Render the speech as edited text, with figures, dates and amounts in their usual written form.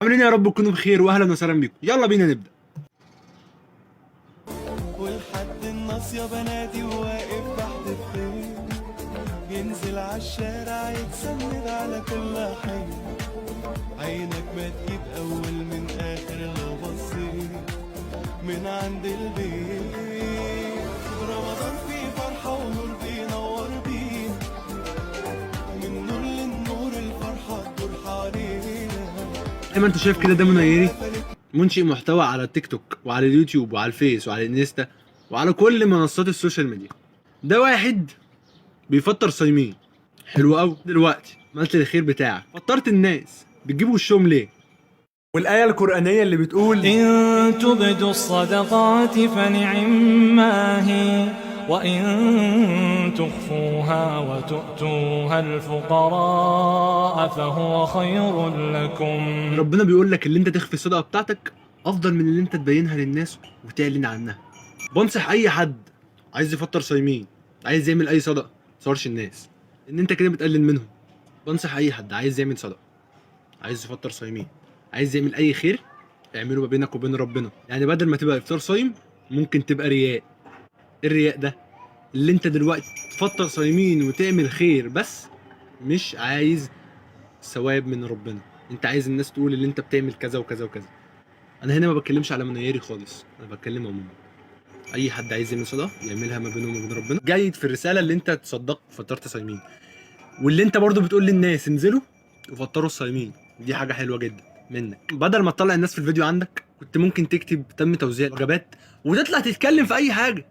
عاملين إيه؟ يا رب تكونوا بخير واهلا وسهلا بيكم. يلا بينا نبدا. ولحد الناصية بنادي وواقف تحت الخير، ينزل عالشارع يتسند على كل حي، عينك ما تجيب أول من آخر لو بصيت من عند البيت. رمضان فيه فرحة ونور بينور بيه، من نور للنور الفرحة تدور حوالينا. زي ما انت شايف كده، ده منيري، منشئ محتوى على التيك توك وعلى اليوتيوب وعلى الفيس وعلى الانستا وعلى كل منصات ال social media. ده واحد بيفطر صايمين، حلو قوي. دلوقتي عملت الخير بتاعك، فطرت الناس، بتجيب وشهم ليه؟ والآية القرآنية اللي بتقول: إن تبدوا الصدقات فنعما هي وإن تخفوها وتؤتوها الفقراء فهو خير لكم. ربنا بيقول لك اللي انت تخفي الصدقة بتاعتك افضل من اللي انت تبينها للناس وتعلن عنها. بنصح اي حد عايز يفطر صايمين، عايز يعمل اي صدقه، ما تصورش الناس، ان انت كده بتقلل منهم. بنصح اي حد عايز يعمل صدقه، عايز يفطر صايمين، عايز يعمل اي خير، اعمله ما بينك وبين ربنا. يعني بدل ما تبقى افطار صايم ممكن تبقى رياء. إيه الرياء ده؟ اللي انت دلوقتي تفطر صايمين وتعمل خير بس مش عايز ثواب من ربنا، انت عايز الناس تقول اللي انت بتعمل كذا وكذا وكذا. انا هنا ما بتكلمش على منيري خالص، انا بتكلم عموما. اي حد عايز يعمل صدقه يعملها ما بينه وما بين ربنا. جيد في الرسالة اللي انت تصدقت فطرت صايمين، واللي انت برضو بتقول للناس انزلوا وفطروا الصايمين، دي حاجة حلوة جدا منك. بدل ما تطلع الناس في الفيديو عندك كنت ممكن تكتب تم توزيع الوجبات وتطلع تتكلم في اي حاجه.